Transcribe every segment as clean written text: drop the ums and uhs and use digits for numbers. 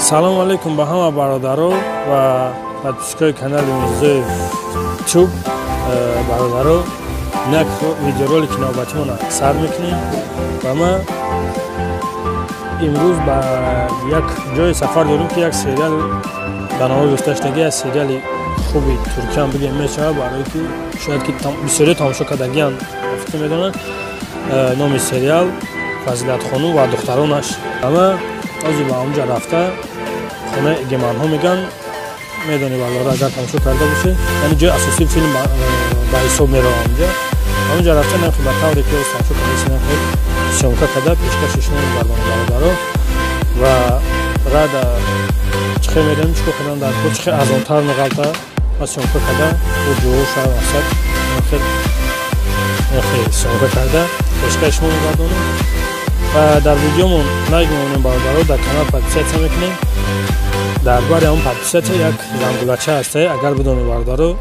Салом алейкум ба ҳама бародаро ва подписчикои канали Мирзоев Тюб. Бародаро, инак видеоролики навбатимона сар мекунем ва ма имрӯз ба як ҷое сафар дорем, ки як сериал ба навор гирифта шудаги, як сериали хуби туркиям бигем мешавад, барое ки шояд ки бисёриё тамошо кардагиам фикр медонанд. Номи сериал Фазилатхонум ва духтаронаш. Ама ҳозир ба онҷа рафта, хонаи эгеманҳо мегӯянд, медонӣ бародаро, агар тамошо карда бошед, яъне ҷои асосии филм ба ҳисоб меравад онҷа. Онҷа рафта нахи ба тавре ки тамошо кардаси нахи съёмка карда пешкаши шумо мегардонам бародаро. Ва рада чӣ хел медонем, чӣ кор кардан дар кор, чӣ хел арзонтар меғалта ва съёмка карда бо ҷоҳо мақсад нахи съёмка карда пешкаши шумо мегардонам. Ва дар видеомон лайк мемонем бародаро, дар канал подписаться мекунем. Дар бари ҳамон подписаться як зангулача ҳаста, агар бидонед бародаро,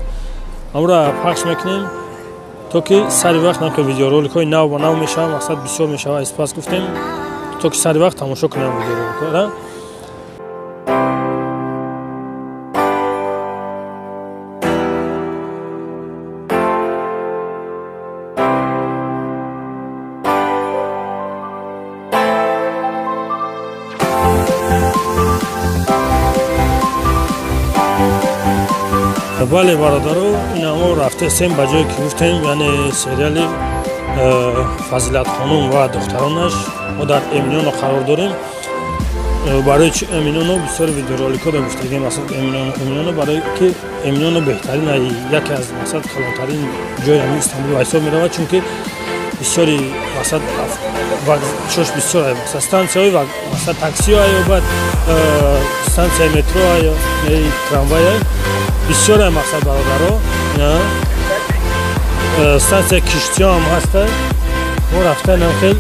ҳамонро пахш мекунем, то ки сари вақт нахи видеороликҳои нав ба нав мешавад, мақсад бисёр мешавад, испас гуфтем, то ки сари вақт тамошо кунем видеороликҳоро. Бале бародаро, ина мо рафтаистем ба ҷое ки гуфтем, яъне сериали Фазилатхонум ва духтаронаш. Мо дар Эминёно қарор дорем. Барои чи Эминёно? Бисёр видеороликҳо да гуфтагем, масалан Эминёно, барое ки Эминёно беҳтарин, яке аз мақсад калонтарин ҷои ҳамин Истанбул ба ҳисоб меравад, чунки бисёри мақсад чош бисёр мақсад стансияҳои мақсад таксиҳо ё баъд стансияи метро ё трамвай бисёр мақсад бародаро, стансияи киштиҳо ҳам ҳаста. Мо рафта инам хел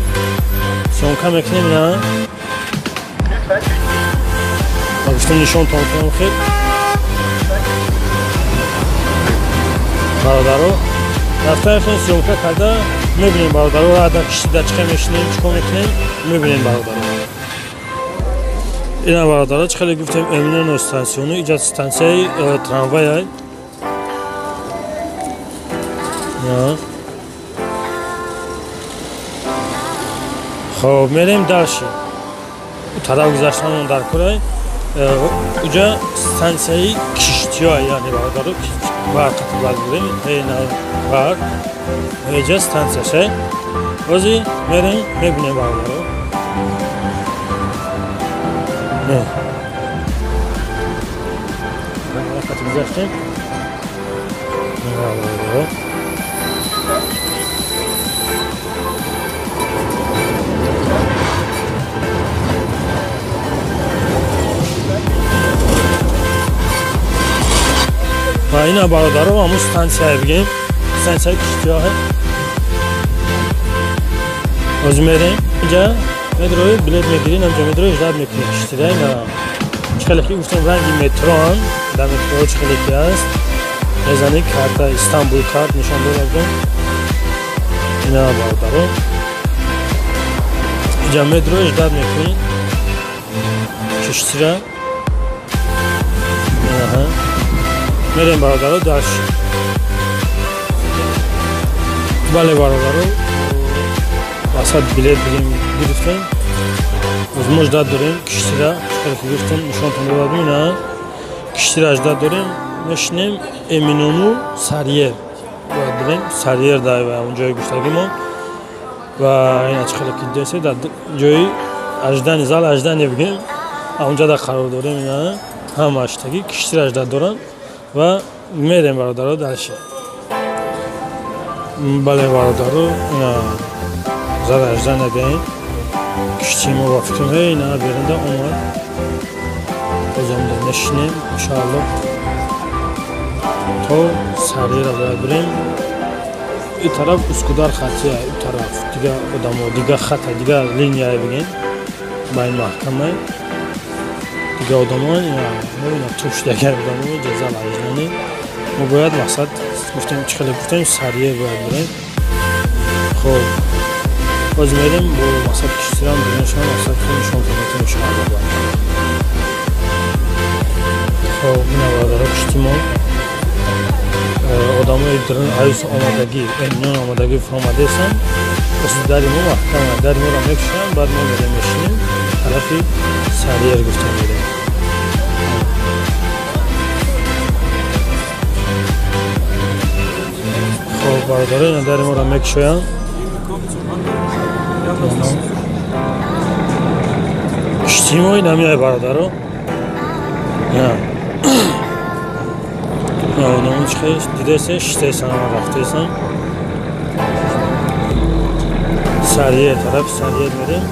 съёмка мекунем, ина гуфтем нишонтон кунам хел бародаро. Рафта хел съёмка карда мебинем бародаро, рада киштида чӣ хел мешинем, чӣ кор мекунем, мебинем бародаро. Ина бародаро, чӣ хеле гуфтем, Эминёно стансиону, иҷа стансияи трамвай. Хоб, мерем дальше. У тараф гузаштанмон дар курай. Уҷа стансияи киштиҳо, яъне бародаро, барқ бад бурем, ина барқ. Иҷа стансияше. Ҳозир мерем, мебинем бародаро. Не. Гузаштем. Ва ина бародаро, ҳамун стансияе бигем, стансияи киштиҳое. Ҳозир мерем инҷа, медрои билет мегирӣ, инҷа медрои ждать мекунӣ киштида. Ина чӣ хеле ки гуфтем, ранги метроан, дар метроҳо чӣ хеле ки ҳаст, мезанӣ карта Истанбул карт нишон додам. Ина бародаро, инҷа медрои ждать мекунӣ киштира. Мерем бародаро дальше. Бале бародаро, васат билет бигем гирифтем. Боз мо ждать дорем киштира, чӣ хеле ки гуфтем, нишонтон додам, ина киштира ждать дорем, мешинем Эминёну Сарьер. Бояд бирем Сарьер дар он ҷои гуфтагимо. Ва ина чӣ хеле ки дидед, дар ҷои аждани зал аждани бигем, онҷа дар қарор дорем, ина ҳама аштагӣ киштира ждать доранд ва мерем бародаро дальше. Бале бародаро, ина зал аждани бигем, киштии мо ба фикрам ина берунда омад. Бозам мешинем иншоаллоҳ то Сарьера бояд бирем. Ин тараф Ускудар хатия, ин тараф дига одамо, дига хата, дига линияе бигем, ба ин маҳкамае дига одамо, ина туш дигар одамо ҷазал аждани. Мо бояд мақсад гуфтем, чӣ хеле гуфтем, Сарьер бояд бирем. Хоб, боз мерем бо мақсад киштирам дигар шумо мақсад нишон додем иншоаллоҳ. Киштимо одамои дрон аюс омадагӣ, эминон омадагӣ фаромадесанд. Дари мо маҳкам, дари моро мекушоянд, баъд мо мерем мешинем тарафи Сариер гуфта мерем. Хоб бародаро, ина дари моро мекушоянд. Киштии мо ина меояд бародаро. Одамон чихел дидесен, шиштесан, ама рафтесан. Сариер, тарафи Сариер мерем.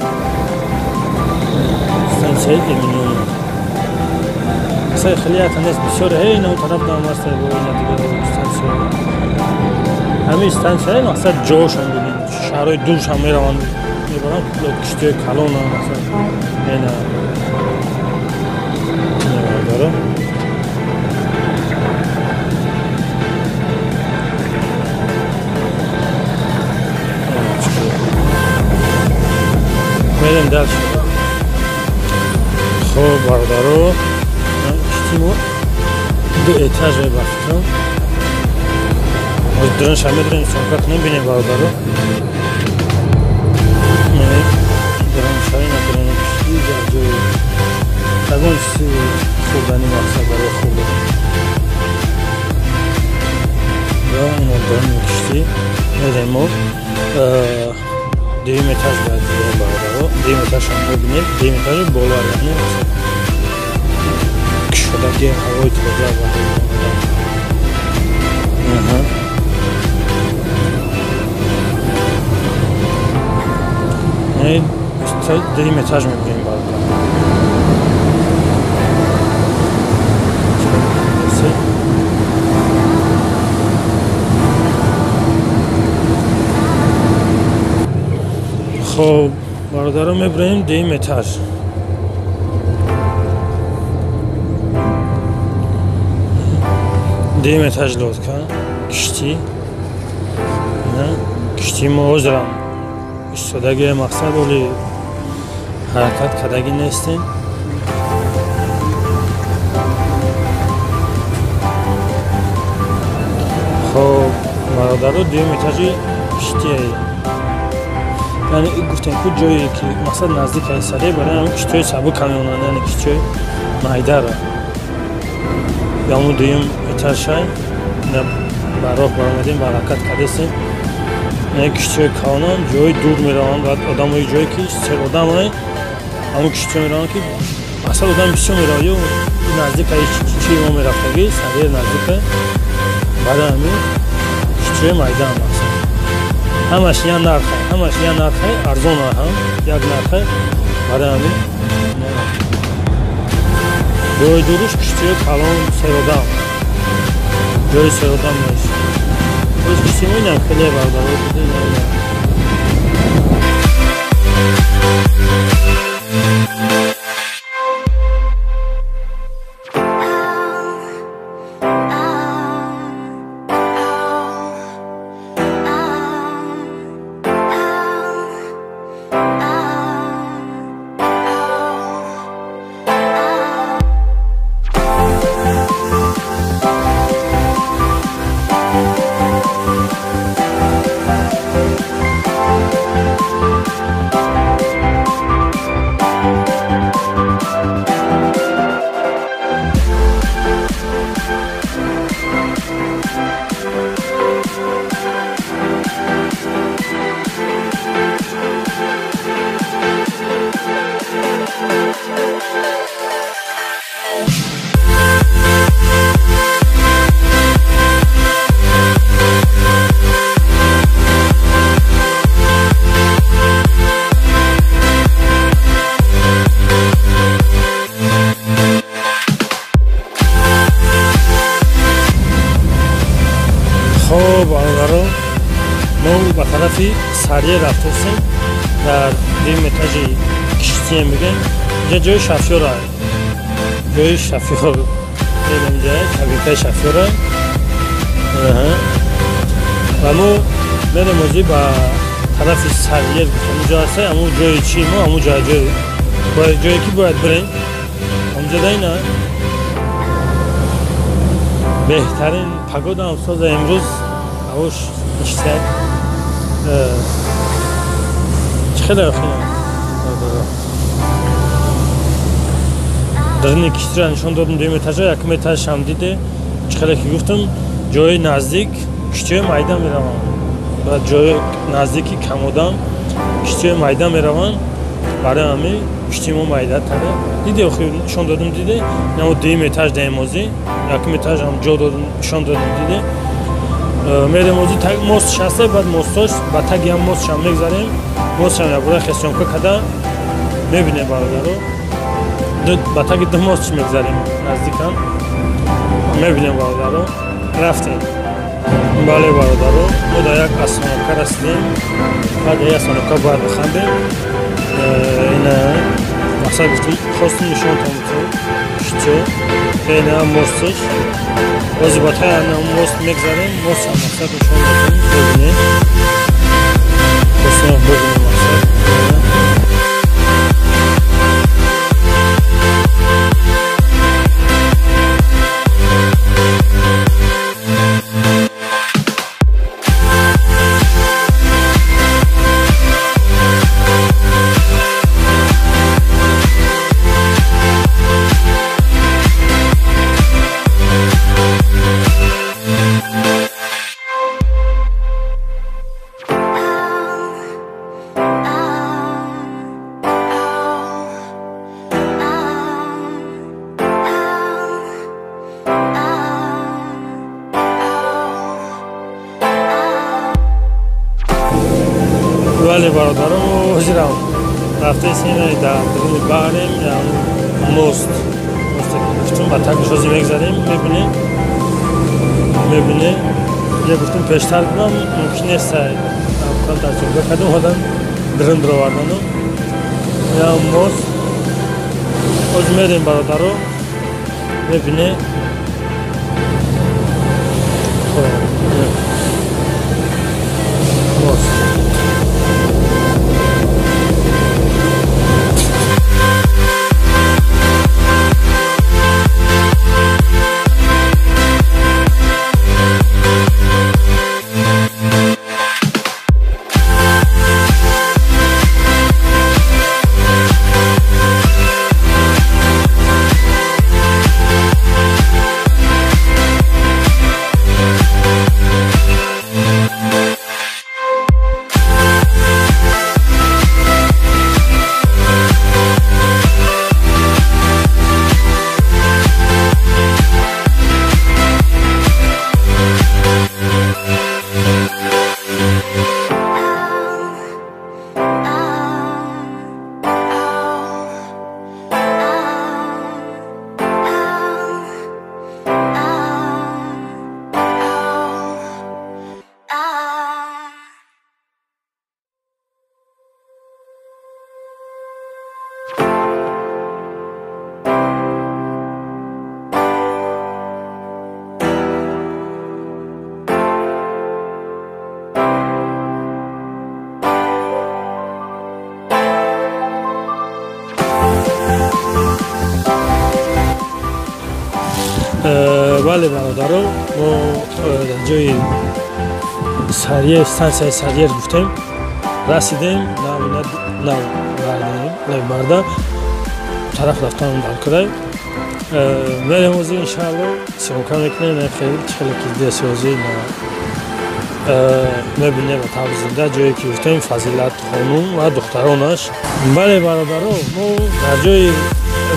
Стансияи Эминон. Асай хеле ята нест, бисёр ҳей на он тараф дам аст, бо ина дигар стансия. Ҳамин стансия мақсад ҷошон бибин, шаҳрҳои дуршам мераванд, мебаранд киштиҳои калона мақсад. Ина бародаро. Мерем дальше. Хоб бародаро, киштии мо ду этаж ба фикрам. Дронша медорем, съёмка кунем, бинем бародаро. Дронша ина дрони киштӣ дар ҷои ягон чизи хӯрдани мақсад барои хӯрдан. Ина дрони киштӣ мерем мо. Дуюм этаж бояд бирем бародаро. Дуюм этажам мебинем, дуюм этажи боло, яъне кушодаги ҳавои тоза барои. Дуюм этаж мебинем бародаро. Хоб бародаро, мебарем дуюм этаж. Дуюм этаж лодка, киштӣ. Киштии мо ҳозирам истодаги, мақсад оли ҳаракат кардагӣ нестем. Хоб бародаро, дуюм этажи киштие. Яъне гуфтем ку ҷое ки мақсад наздик ай Сариер, барои ҳамин киштиҳои сабук меонанд, яъне киштиҳои майдара. Яму дуюм этажшай ба роҳ баромадем, ба ҳаракат кардесем. Яъне киштиҳои калонам ҷои дур мераванд, баъд одамои ҷое ки серодамай ҳамун киштиҳо мераванд ки мақсад одам бисёр меравад, ё наздик ай чи мо мерафтагӣ, Сариер наздика, барои ҳамин киштиҳои майдаам мақсад. Ҳамаш як нархе, ҳамаш як нархе, арзон ҳам як нархе, барои ҳамин ҷои дуруш киштиҳои калон серодам, ҷои серодам нест. Боз киштии мо инам хеле бародаро дида, ина. Хоб бародаро, мо ба тарафи Сариер рафтесем. Дар дуюм этажи киштие мегӯем. Инҷа ҷои шофёра, ҷои шофёр инҷа кабинкаи шофёра. Ва мо мерем озӣ ба тарафи Сариер. Онҷо ҳаста ҳамун ҷои чи мо, ҳамун ҷои ҷое ки бояд бирем. Онҷо да ина Беҳтарин погода ҳам соза имрӯз, ҳавош ништяк. Чӣ хеле охина дарини киштира нишон додем, дуюм этажа, якум этажшам диде. Чӣ хеле ки гуфтам, ҷои наздик киштиҳои майда мераванд, ба ҷои наздики камодам киштиҳои майда мераванд. Барои ҳамин киштии мо майдатаре. Диде, охир нишон додем, диде, намо дуюм этаж даемозӣ, якум этажам ҷо додем, нишон додем, диде. Мерем озӣ мост шаста, баъд мостош ба таги ҳам мостшам мегзарем, мостшам якбора хесёнка када мебинем бародаро. Ба таги ду мост мегзарем, наздикам мебинем бародаро. Рафтем. Бале бародаро, мо дар як остановка расидем, баъд як остановка бояд бихандем. Ина мақсад гуфтем, хостем нишонтон битем киштиё. Ина мостш, бози ба таги мост мегзарем, мостам мақсад нишон додем, бибинем. Хостем бибинем мақсад. Бале бародарам, ҳозирам рафтаистем дар дуруни баҳрем, мост гуфтум ба тагиш ҳозир мегзарем, мебинем, мебинем. Я гуфтум пештар будам, мумкин нест, дар съёмка кардем, одам дрон даровардану. Я мост ҳозир мерем бародаро, мебинем. Мост. Бале бародаро, мо дар ҷои Сарьер, стансияи Сарьер гуфтем, расидем, нав барда тараф рафтан дар курай. Мерем ҳозир иншаалло, съёмка мекунем, хеле ки десёзӣ мебинем ва таври зинда ҷое ки гуфтем Фазилат хонум ва духтаронаш. Бале бародаро, мо дар ҷои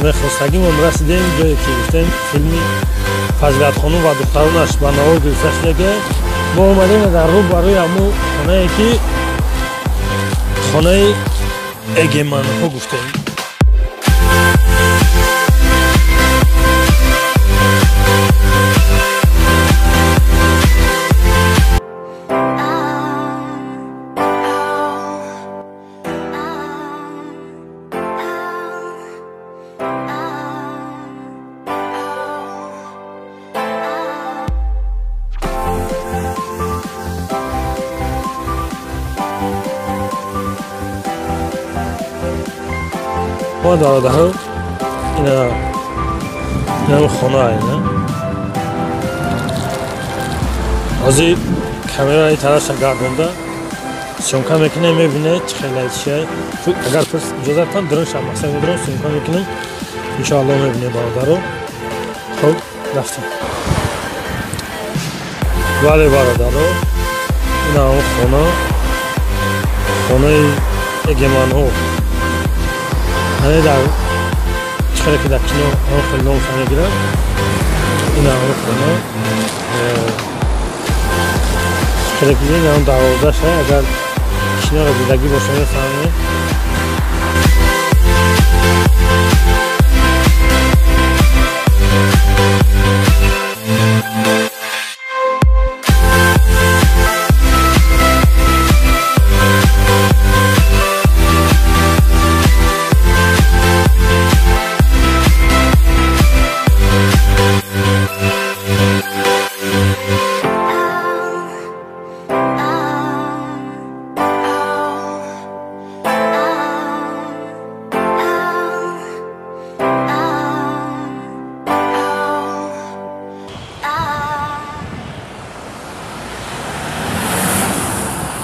мехостагимон расидем, ҷое ки гуфтем филми Фазилат хонум ва духтаронаш ба навор гирифта шудага. Мо омадем дар рӯ барои ҳамун хонае ки хонаи Эгеманҳо гуфтем. Мо бародаро, ина хона, ина Ҳозир камераи тарафша гардонда съёмка мекунем, мебинед чӣ хеле чия. Агар иҷозатан дронша мақсад медорам, съёмка мекунем. Иншоалло мебинем бародаро. Хуб, рафтем. Бале бародаро, ин ҳамон хона, хонаи эгеманҳо. Яъне дар чӣ хеле ки дар кино ҳамон хеле номша мегирад. Ин ҳамон хона. Хеле ки ин ҳамон дарвозаша, агар киноро дидагӣ боша мефаҳмед.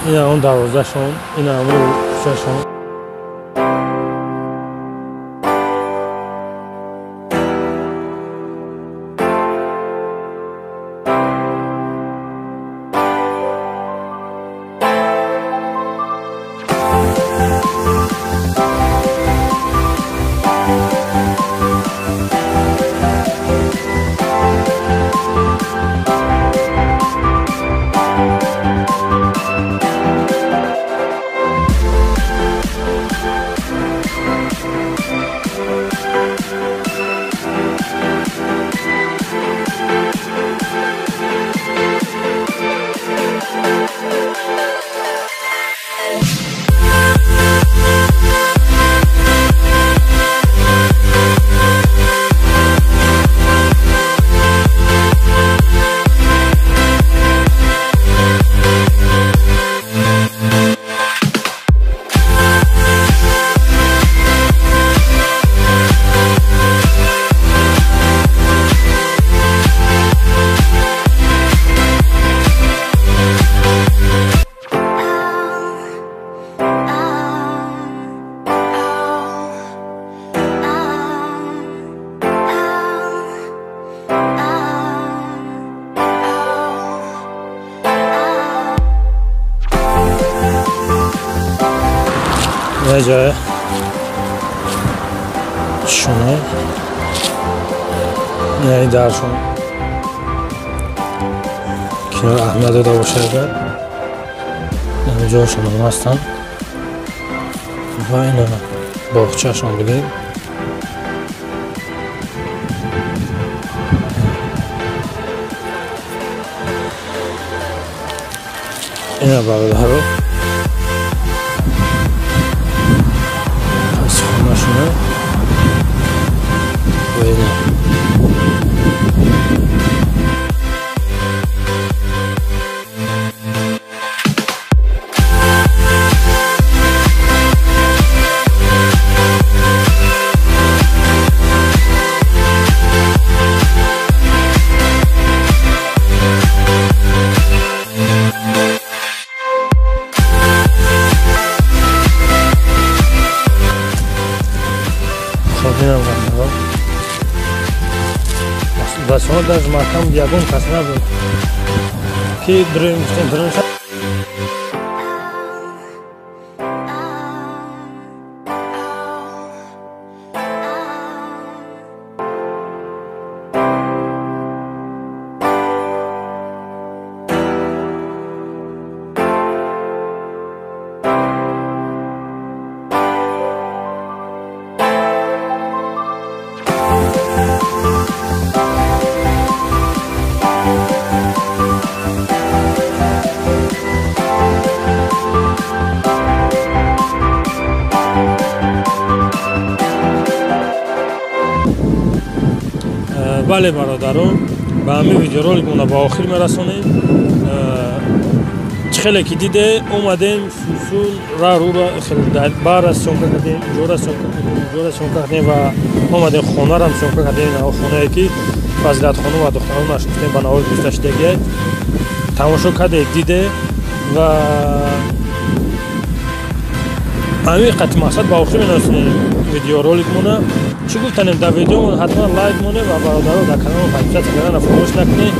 Ин ҳамон дарвозашон, ин ҳамон кӯчашон. Ҷое шуна, яъне даршон кино аҳамият дода бошад, агар ҷошон ҳастанд ва ина боғчашон бигем. Ина бародаро хонашона ва ина Ва даже маҳкам ягон кас набуд ки дуруем гуфтем дуруем. Бале бародарон, ба ҳамин видеороликмона ба охир мерасонем. Чӣ хеле ки диде омадем Сусун раҳрура бара съёмка кардем, ҷора съёмка кардем, ҷора съёмка кардем ва омадем хонарам съёмка кардем. Хонае ки Фазилатхонум ва духтаронаш гуфтем ба навор гирифта шудагиай. Тамошо карде, диде ва ҳамин қати мақсад ба охир менасонем видеороликмона. Чӣ гуфтанем дар видеомон, ҳатман лайк монем ва бародаро дар каналмо подписаться карданро фаромӯш накунед.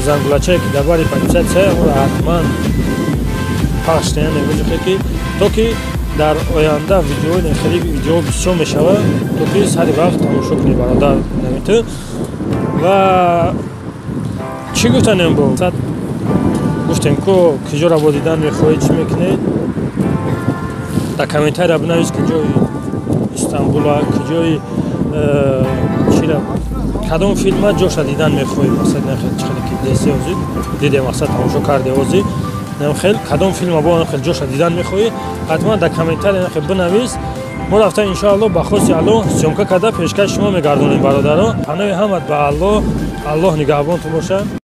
Зангулачае ки дар бари подписаться онро ҳатман пахш кунед, мебуҷухе ки то ки дар оянда видеои хеле видео бисёр мешавад, то ки сари вақт тамошо кунед, бародар. Намиту ва чӣ гуфтанем, бо гуфтем ку киҷоро бо дидан мехоҳед, чӣ мекунед, дар комментария бинавис, киҷои Истанбула, киҷои чира, кадом филма ҷоша дидан мехоҳӣ. Мақсад хеле ки деси ҳозир диде, мақсад тамошо карде ҳозир, хел кадом филма бо хел ҷоша дидан мехоҳӣ, ҳатман дар комментария хел бинавис. Мо рафта иншоалло ба хости Аллоҳ съёмка карда пешкаш шумо мегардонем, бародаро. Паноҳи ҳамат ба Аллоҳ, Аллоҳ нигаҳбонтон бошад.